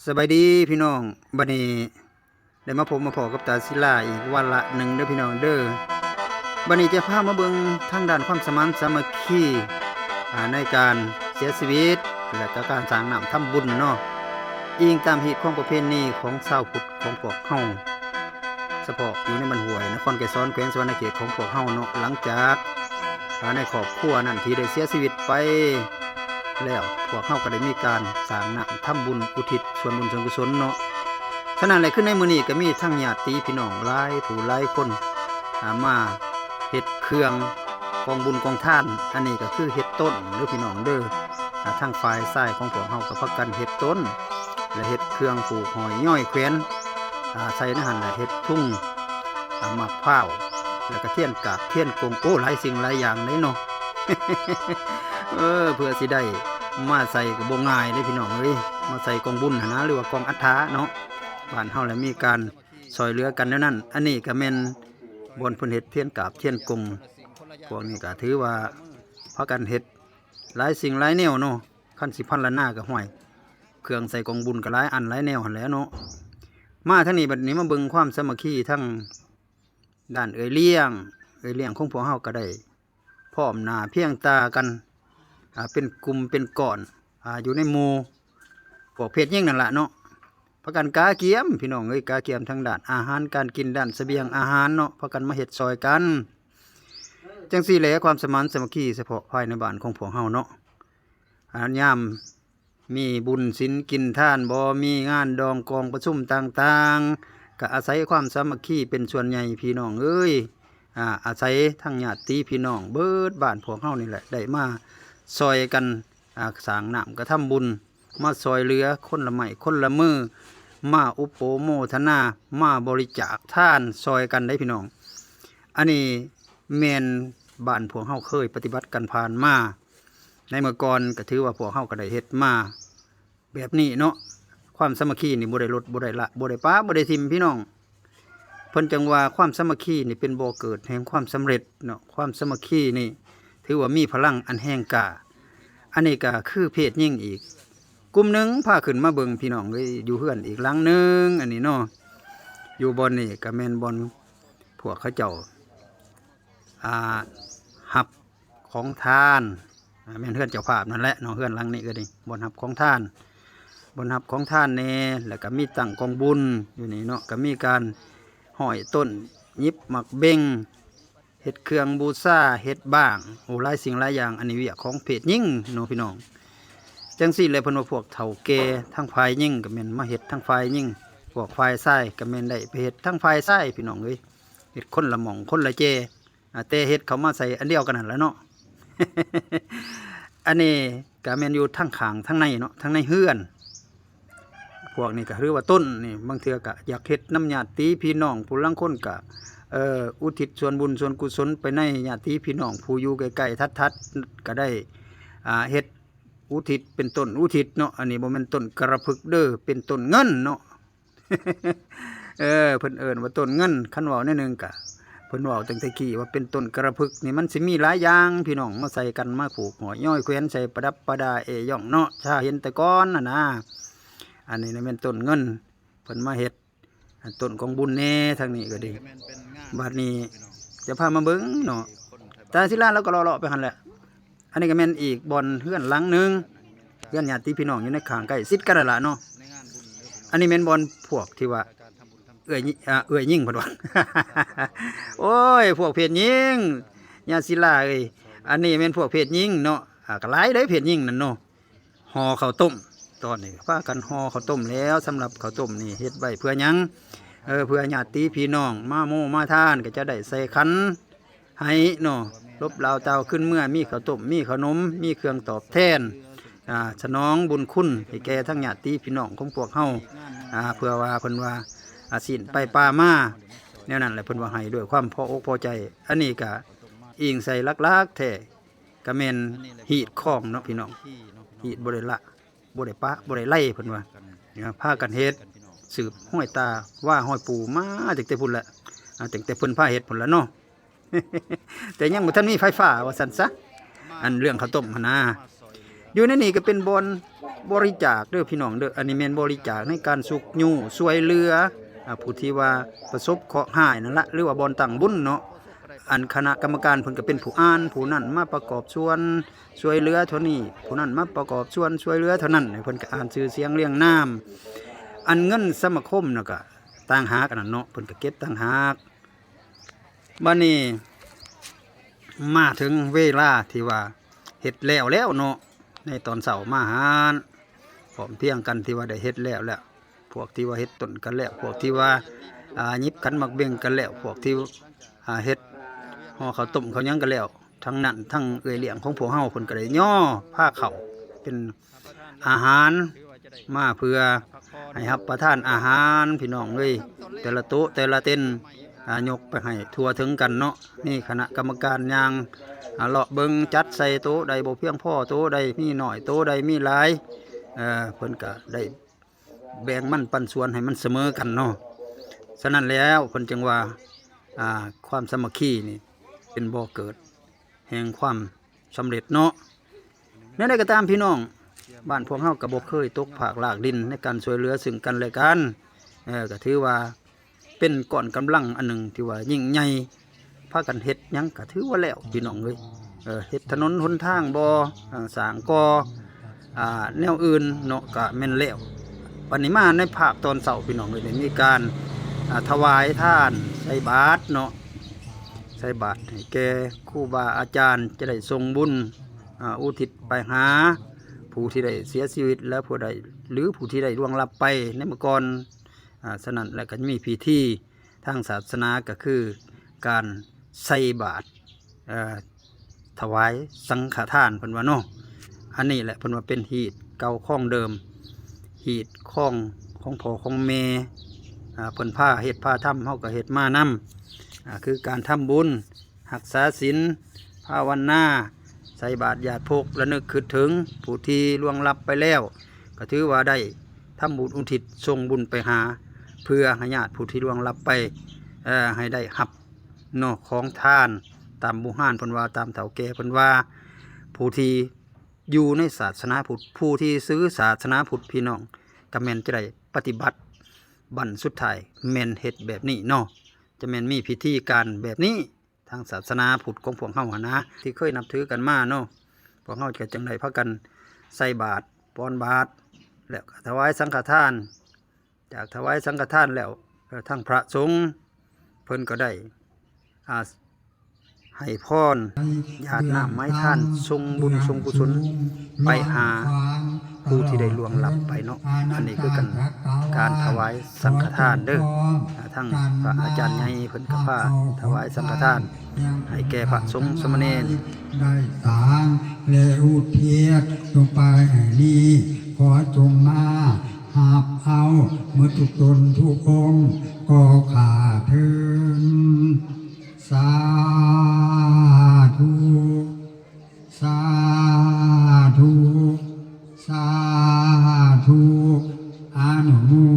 ສະບາຍດີພີ່ນ້ອງ, ບັດນີ້ໄດ້ມາພົບມາພໍ້ກັບຕາສິລາອີກວາລະໜຶ່ງເດີພີ່ນ້ອງເດີ. ບັດນີ້ຈະພາມາເບິ່ງທາງດ້ານຄວາມສະໝານສາມັກຄີ ອາ ໃນການເສຍຊີວິດ ແລະກະການສ້າງນ້ຳທຳບຸນເນາະ, ອີງຕາມຮີດຄອງປະເພນີຂອງຊາວພຸດຂອງພວກເຮົາ ສະເພາະຢູ່ໃນບ້ານຫ້ວຍ ນະຄອນໄກສອນ ແຂວງສະຫວັນນະເຂດຂອງພວກເຮົາເນາະ. ຫຼັງຈາກ ອາ ໃນຄອບຄົວນັ້ນທີ່ໄດ້ເສຍຊີວິດໄປແລ້ວ ພວກເຮົາກໍໄດ້ມີການສ້າງນ້ຳທຳບຸນ ອຸທິດສ່ວນບຸນສ່ວນກຸສົນເນາະ. ສະນັ້ນແຫຼະ ຄືໃນມື້ນີ້ກໍມີທັງຍາດຕິພີ່ນ້ອງຫຼາຍຜູ້ຫຼາຍຄົນ ອາ ມາເຮັດເຄື່ອງກອງບຸນກອງທານ. ອັນນີ້ກໍຄືເຮັດຕົ້ນເດີພີ່ນ້ອງເດີ. ອາ ທາງຝ່າຍຊາຍຂອງພວກເຮົາກໍພາກັນເຮັດຕົ້ນ ແລະເຮັດເຄື່ອງຜູກຫ້ອຍຍ້ອຍແຂວນ ອາ ໃສ່ໃນຫັ້ນ ແລະເຮັດທຸງ ອາ ໝາກພ້າວ ແລ້ວກະທຽນກາບທຽນກົງ ໂອ້ ຫຼາຍສິ່ງຫຼາຍຢ່າງເດ້ເນາະ. ເອີ ເພື່ອຊິໄດ້ມາໃສ່ກໍບໍ່ງ່າຍເດ້ພີ່ນ້ອງເອີຍ, ມາໃສ່ກອງບຸນຫັ້ນນະ ຫຼືວ່າກອງອັດຖະເນາະ. ບ້ານເຮົາລະມີການຊ່ອຍເຫຼືອກັນແນວນັ້ນ. ອັນນີ້ກະແມ່ນບ່ອນເພິ່ນເຮັດທຽນກາບທຽນກົງ, ພວກນີ້ກະຖືວ່າພາກັນເຮັດຫຼາຍສິ່ງຫຼາຍແນວເນາະ. ຄັນຊິພັນລະນາກະ ຫ້ວຍ ເຄື່ອງໃສ່ກອງບຸນກະຫຼາຍອັນຫຼາຍແນວຫັ້ນແຫຼະເນາະ. ມາທາງນີ້ບັດນີ້ ມາເບິ່ງຄວາມສາມັກຄີທາງ ດ້ານເອື້ອຍລ້ຽງ, ເອື້ອຍລ້ຽງຂອງພວກເຮົາກໍໄດ້ພ້ອມໜ້າພຽງຕາກັນ ອາ ເປັນກຸ່ມເປັນກ້ອນ ອາ ຢູ່ໃນໝູ່ພວກເພດຍິງນັ້ນລະເນາະ. ພາກັນກະກຽມ ພີ່ນ້ອງເອີຍ, ກະກຽມທາງດ້ານອາຫານການກິນ, ດ້ານສະບຽງອາຫານເນາະ, ພາກັນມາເຮັດຊ່ອຍກັນ. ຈັ່ງຊີ້ແຫຼະ ຄວາມສະໝານສາມັກຄີສະເພາະພາຍໃນບ້ານຂອງພວກເຮົາເນາະ, ອາ ຍາມ ມີບຸນສິນກິນທານບໍ ມີງານດອງກອງປະຊຸມຕ່າງໆ ກະອາໄສຄວາມສາມັກຄີເປັນສ່ວນໃຫຍ່ພີ່ນ້ອງເອີຍ. ອາ ອາໄສທັງຍາດຕິພີ່ນ້ອງເບິດບ້ານພວກເຮົານີ້ແຫຼະ ໄດ້ມາຊ່ອຍກັນ ອາ ສ້າງນ້ຳກະທຳບຸນ, ມາຊ່ອຍເຫຼືອຄົນລະໄມ້ຄົນລະມື, ມາອຸປະໂມທະນາ, ມາບໍລິຈາກທານຊ່ອຍກັນເດ້ພີ່ນ້ອງ. ອັນນີ້ແມ່ນບ້ານພວກເຮົາເຄີຍປະຕິບັດກັນຜ່ານມາ ໃນເມື່ອກ່ອນກໍຖືວ່າພວກເຮົາກໍໄດ້ເຮັດມາແບບນີ້ເນາະ. ຄວາມສາມັກຄີນີ້ບໍ່ໄດ້ລົດ ບໍ່ໄດ້ລະ ບໍ່ໄດ້ປະ ບໍ່ໄດ້ຖິ້ມພີ່ນ້ອງ. ເພິ່ນຈັ່ງວ່າຄວາມສາມັກຄີນີ້ເປັນບໍ່ເກີດແຫ່ງຄວາມສຳເລັດເນາະ, ຄວາມສາມັກຄີນີ້ຖືວ່າມີພະລັງອັນແຮງກ້າ. ອັນນີ້ກໍຄືເພດຍິງອີກກຸ່ມໜຶ່ງ ພາຂຶ້ນມາເບິ່ງພີ່ນ້ອງເອີຍ, ຢູ່ເຮືອນອີກຫຼັງໜຶ່ງ ອັນນີ້ເນາະ. ຢູ່ບ່ອນນີ້ກໍແມ່ນບ່ອນພວກເຂົາເຈົ້າ ອາ ຮັບ ຂອງທານ ອາ ແມ່ນເຮືອນເຈົ້າພາບນັ້ນແຫຼະເນາະ. ເຮືອນຫຼັງນີ້ກໍດີ ບ່ອນຮັບຂອງທານ ບ່ອນຮັບຂອງທານແດ່, ແລ້ວກໍມີຕັ້ງກອງບຸນຢູ່ນີ້ເນາະ, ກໍມີການຫ້ອຍຕົ້ນ ຫຍິບໝາກເບັງ ເຮັດເຄື່ອງບູຊາ ເຮັດບ້າງ ໂອ້ ຫຼາຍສິ່ງຫຼາຍຢ່າງ. ອັນນີ້ວຽກຂອງເພດຍິງເນາະພີ່ນ້ອງ. ຈັ່ງຊີ້ແຫຼະ ເພິ່ນວ່າພວກເຖົ້າແກ່ທາງຝ່າຍຍິງກໍແມ່ນມາເຮັດທາງຝ່າຍຍິງ, ພວກຝ່າຍຊາຍກໍແມ່ນໄດ້ໄປເຮັດທາງຝ່າຍຊາຍ ພີ່ນ້ອງເອີຍ, ເຮັດຄົນລະໝ່ອງຄົນລະແຈ. ອາ ແຕ່ເຮັດເຂົ້າມາໃສ່ອັນດຽວກັນຫັ້ນລະເນາະ. ອັນນີ້ກະແມ່ນຢູ່ທາງຂ້າງທາງໃນເນາະ, ທາງໃນເຮືອນ. ພວກນີ້ກະຖືວ່າຕົ້ນນີ້ ບາງເທື່ອກະຢາກເຮັດນຳຍາດຕິພີ່ນ້ອງ, ຜູ້ລາງຄົນກະ ເອີ ອຸທິດສ່ວນບຸນສ່ວນກຸສົນໄປໃນຍາດຕິພີ່ນ້ອງຜູ້ຢູ່ໃກ້ໆ ຖັດໆ ກະໄດ້ ອາ ເຮັດອຸທິດເປັນຕົ້ນອຸທິດເນາະ. ອັນນີ້ບໍ່ແມ່ນຕົ້ນກະລະພຶກເດີ, ເປັນຕົ້ນເງິນເນາະ. ເອີ ເພິ່ນເອີ້ນວ່າຕົ້ນເງິນ. ຄັນເວົ້າແນວໜຶ່ງກະ ເພິ່ນເວົ້າຕັ້ງແຕ່ກີ້ວ່າເປັນຕົ້ນກະລະພຶກນີ້ ມັນຊິມີຫຼາຍຢ່າງພີ່ນ້ອງ ມາໃສ່ກັນ ມາຜູກຫ້ອຍຍ້ອຍແຂວນໃສ່ ປະດັບປະດາເອ້ຍ້ອງເນາະ, ຖ້າເຫັນແຕ່ກ່ອນຫັ້ນນາ. ອັນນີ້ນະແມ່ນຕົ້ນເງິນ ເພິ່ນມາເຮັດຕົ້ນກອງບຸນແດ່, ທາງນີ້ກໍດີ. ບາດນີ້ຈະພາເອົາມາເບິ່ງເນາະ, ຕາສິລາລາວກໍເລາະໆໄປຫັ້ນແຫຼະ. ອັນນີ້ກໍແມ່ນອີກບ່ອນເຮືອນຫຼັງໜຶ່ງ, ເຮືອນຍາດຕິພີ່ນ້ອງຢູ່ໃນຂ້າງໃກ້ຊິດກັນນັ້ນລະເນາະ. ອັນນີ້ແມ່ນບ່ອນພວກທີ່ວ່າເອື້ອຍຍິ ອາ ເອື້ອຍຍິງເພິ່ນວ່າ ໂອ້ຍ ພວກເພດຍິງ ຍາສິລາເອີຍ, ອັນນີ້ແມ່ນພວກເພດຍິງເນາະ. ອາ ກໍຫຼາຍເດ້ເພດຍິງນັ້ນເນາະ. ຫໍ່ເຂົ້າຕົ້ມ, ຕອນນີ້ພາກັນຫໍ່ເຂົ້າຕົ້ມແລ້ວ. ສຳລັບເຂົ້າຕົ້ມນີ້ເຮັດໄວ້ເພື່ອຫຍັງ? ເອີ ເພື່ອຍາດຕິພີ່ນ້ອງມາໂມມາທານ ກໍຈະໄດ້ໃສ່ຂັນ ໃຫ້ເນາະ, ລົບລາວຕ່າວຄືນເມືອ, ມີເຂົ້າຕົ້ມ ມີເຂົ້າໜົມ ມີເຄື່ອງຕອບແທນ ອາ ສະໜອງບຸນຄຸນໃຫ້ແກ່ທັງຍາດຕິພີ່ນ້ອງຂອງພວກເຮົາ. ອາ ເພື່ອວ່າເພິ່ນວ່າ ອາ ຊີ້ນໄປປາມາ ແນວນັ້ນແຫຼະ, ເພິ່ນວ່າໃຫ້ດ້ວຍຄວາມພໍອົກພໍໃຈ. ອັນນີ້ກະອີງໃສ່ຫຼັກໆແທ້ ກະແມ່ນຮີດຄອງເນາະພີ່ນ້ອງ, ຮີດບໍ່ໄດ້ລະ ບໍ່ໄດ້ປະ ບໍ່ໄດ້ໄລ່ ເພິ່ນວ່າ. ພາກັນເຮັດ ສືບຮອຍຕາວາຮອຍປູ່ມາຕັ້ງແຕ່ພຸ້ນແຫຼະ, ອາ ຕັ້ງແຕ່ເພິ່ນພາເຮັດພຸ້ນລະເນາະ. ແຕ່ຍັງບໍ່ທັນມີໄຟຟ້າວ່າຊັ້ນຊະ, ອັນເລື່ອງເຂົ້າຕົ້ມຫັ້ນນາ. ຢູ່ໃນນີ້ກໍເປັນບ່ອນບໍລິຈາກເດີ້ພີ່ນ້ອງເດີ້. ອັນນີ້ແມ່ນບໍລິຈາກໃນການຊຸກຍູ້ຊ່ວຍເຫຼືອ ອາ ຜູ້ທີ່ວ່າປະສົບເຄາະຮ້າຍນັ້ນລະ ຫຼືວ່າບ່ອນຕັ້ງບຸນເນາະ. ອັນຄະນະກຳມະການເພິ່ນກໍເປັນຜູ້ອ່ານ ຜູ້ນັ້ນມາປະກອບສ່ວນຊ່ວຍເຫຼືອເທົ່ານີ້ ຜູ້ນັ້ນມາປະກອບສ່ວນຊ່ວຍເຫຼືອເທົ່ານັ້ນ ໃຫ້ເພິ່ນກໍອ່ານຊື່ສຽງລຽງນາມ. ອັນເງິນສະມາຄົມນະກໍຕ່າງຫາກ ອັນນັ້ນເນາະ ເພິ່ນກໍເກັບຕ່າງຫາກ. ບັດນີ້ມາເຖິງເວລາທີ່ວ່າເຮັດແລ້ວແລ້ວເນາະ ໃນຕອນເຊົ້າມາຫັ້ນ ພ້ອມພຽງກັນທີ່ວ່າໄດ້ເຮັດແລ້ວແລ້ວ ພວກທີ່ວ່າເຮັດຕົ້ນກັນແລ້ວ ພວກທີ່ວ່າ ອ່າ ຫຍິບຂັນໝາກເບັງກັນແລ້ວ ພວກທີ່ ອ່າ ເຮັດຫໍ່ເຂົ້າຕົ້ມເຂົ້າຫຍັງກັນແລ້ວ ທັງນັ້ນ ທັງເອື້ອຍລ້ຽງຂອງພວກເຮົາເພິ່ນກໍໄດ້ຍໍພາເຂົ້າເປັນ ອາຫານມາເພື່ອໃຫ້ຮັບປະທານອາຫານ ພີ່ນ້ອງເອີຍ ແຕ່ລະໂຕະແຕ່ລະເຕັນ ອາ ຍົກໄປໃຫ້ທົ່ວເຖິງກັນເນາະ. ມີຄະນະກຳມະການຍ່າງ ອາ ເລາະເບິ່ງ ຈັດໃສ່ໂຕໃດບໍ່ພຽງພໍ ໂຕໃດມີໜ້ອຍ ໂຕໃດມີຫຼາຍ ເອີ ເພິ່ນກະໄດ້ແບ່ງມັນປັນສ່ວນໃຫ້ມັນສະເໝີກັນເນາະ. ສະນັ້ນແລ້ວເພິ່ນຈຶ່ງວ່າ ອາ ຄວາມສາມັກຄີນີ້ເປັນບໍ່ເກີດແຫ່ງຄວາມ ສຳເລັດເນາະ. ແນວໃດກໍຕາມພີ່ນ້ອງ ບ້ານພວກເຮົາກໍບໍ່ເຄີຍຕົກພາກລາກດິນໃນການຊ່ວຍເຫຼືອຊຶ່ງກັນແລະກັນ ເອີ ກໍຖືວ່າເປັນກ້ອນກຳລັງອັນໜຶ່ງທີ່ວ່າຍິ່ງໃຫຍ່ ພາກັນເຮັດຫຍັງກໍຖືວ່າແລ້ວພີ່ນ້ອງເອີຍ ເອີ ເຮັດຖະໜົນຫົນທາງບໍ່ ເອີ ສ້າງກໍ່ ອາ ແນວອື່ນເນາະ ກະແມ່ນແລ້ວ. ບັດນີ້ມາໃນພາກຕອນເຊົ້າ ພີ່ນ້ອງເອີຍ ໄດ້ມີການ ອາ ຖວາຍທານໃສ່ບາດເນາະ ໃສ່ບາດໃຫ້ແກ່ຄູບາອາຈານ ຈະໄດ້ສົ່ງບຸນ ອາ ອຸທິດໄປຫາຜູ້ທີ່ໄດ້ເສຍຊີວິດ ແລະ ຜູ້ໃດ ຫຼື ຜູ້ທີ່ໄດ້ລ່ວງລັບໄປໃນເມື່ອກ່ອນ. ອາ ສະນັ້ນແລ້ວກໍມີພິທີທາງສາສະໜາ ກໍຄືການໃສ່ບາດ ເອີ ຖວາຍສັງຄະທານ ເພິ່ນວ່າເນາະ. ອັນນີ້ແຫຼະເພິ່ນວ່າເປັນຮີດເກົ່າຄອງເດີມ ຮີດຄອງຂອງພໍ່ຂອງແມ່ ອາ ເພິ່ນພາເຮັດພາທຳ ເຮົາກໍເຮັດມານຳ ອາ ຄືການທຳບຸນ ຮັກສາສິນ ພາວະນາ ໃສ່ບາດຢາດພົກ ລະນຶກຄິດເຖິງຜູ້ທີ່ລ່ວງລັບໄປແລ້ວ ກໍຖືວ່າໄດ້ທຳບຸນອຸທິດສົ່ງບຸນໄປຫາ ເພື່ອໃຫ້ຍາດຜູ້ທີ່ລ່ວງລັບໄປ ເອີ ໃຫ້ໄດ້ຮັບ ເນາະ ຂອງທານ. ຕາມບູຮານເພິ່ນວ່າ ຕາມເຖົ້າແກ່ເພິ່ນວ່າ ຜູ້ທີ່ຢູ່ໃນສາສະໜາພຸດ ຜູ້ທີ່ຖືສາສະໜາພຸດ ພີ່ນ້ອງ ກໍແມ່ນຈະໄດ້ປະຕິບັດ ບັ້ນສຸດທ້າຍແມ່ນເຮັດແບບນີ້ເນາະ ຈະແມ່ນມີພິທີການແບບນີ້. ທາງສາສະໜາພຸດຂອງພວກເຮົາຫັ້ນນະ ທີ່ເຄີຍນັບຖືກັນມາເນາະ ພວກເຮົາກໍຈຶ່ງໄດ້ພາກັນໃສ່ບາດ ປ້ອນບາດ ແລ້ວກໍຖວາຍສັງຄະທານ. ຈາກຖວາຍສັງຄະທານແລ້ວ ເອີ ທາງພະສົງເພິ່ນກໍໄດ້ ອາ ໃຫ້ພອນ ຢາດນ້ຳໄມ້ທານ ສົ່ງບຸນສົ່ງກຸສົນໄປຫາຜູ້ທີ່ໄດ້ລ່ວງລັບໄປເນາະ. ອັນນີ້ຄືກັນ ການຖວາຍສັງຄະທານເດີ້ ອາ ທາງພະອາຈານໃຫຍ່ເພິ່ນກໍພາຖວາຍສັງຄະທານໃຫ້ແກ່ພະສົງສາມະເນນ ໄດ້ສາງ ແລະ ອຸທິດລົງໄປນີ້ ຂໍຈົ່ງມາຮັບເອົາໝົດທຸກຕົນທຸກອົງ ກໍຂ້າເທີນ. ສາທຸ ສາທຸ ສາທຸ ອະນຸໂມ